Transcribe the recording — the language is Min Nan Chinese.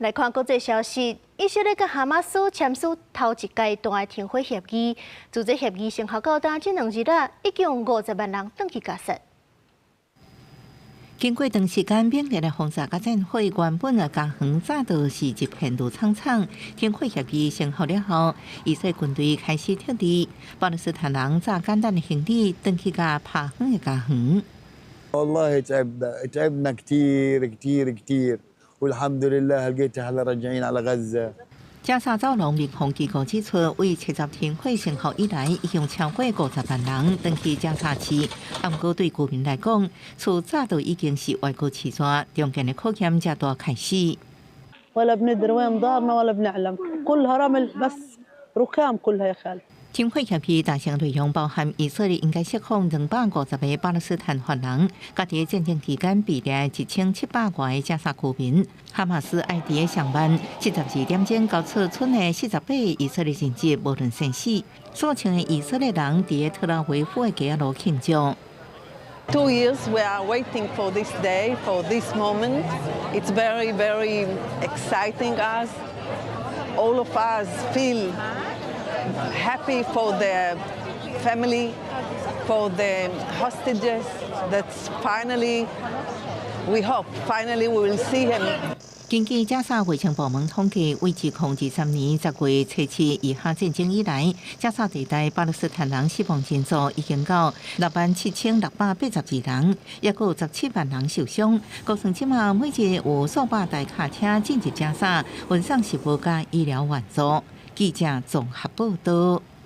來看國際消息，以色列佮哈馬斯簽署頭一階段的停火協議，自這協議生效到今這兩日啊，已經有50萬人轉去加薩。經過長時間猛烈的轟炸佮戰火，原本的加園早就是一片綠蒼蒼。停火協議生效了後，以色列軍隊開始撤離，巴勒斯坦人紮簡單的行李，轉去共拍昏的加園。 والله تعبنا تعبنا كثير كثير كثير والحمد لله هلقيت هلا راجعين على غزة。加薩走廊民防機構指出，為七十停火生效以來，已經超過50萬人轉去加薩市。毋過對居民來講，厝早就已經是外國飼逝，重建的考驗才拄開始。 ولا بندري وين دارنا ولا بنعلم كلها رمل بس ركام كلها يا خال。停火協議達成內容包含以色列應該釋放250個巴勒斯坦犯人，佮佇戰爭期間被掠1700外個加薩居民。哈馬斯愛佇上晚72點鐘交出村內48個以色列人質，無論生死。數千个以色列人佇特拉維夫的街仔路慶祝。 2 years we are waiting for this day, for this moment. It's very, very exciting us. All of us feel happy for the family, for the hostages. That's finally, we hope, finally we will see him. 根據加薩衛生部門統計，為2023年10月初七以哈戰爭以來，加薩地帶巴勒斯坦人死亡人數已經到67,682人，抑閣有17萬人受傷。估算這馬每日有數百台卡車進入加薩，運送食物佮醫療援助。記者綜合報道。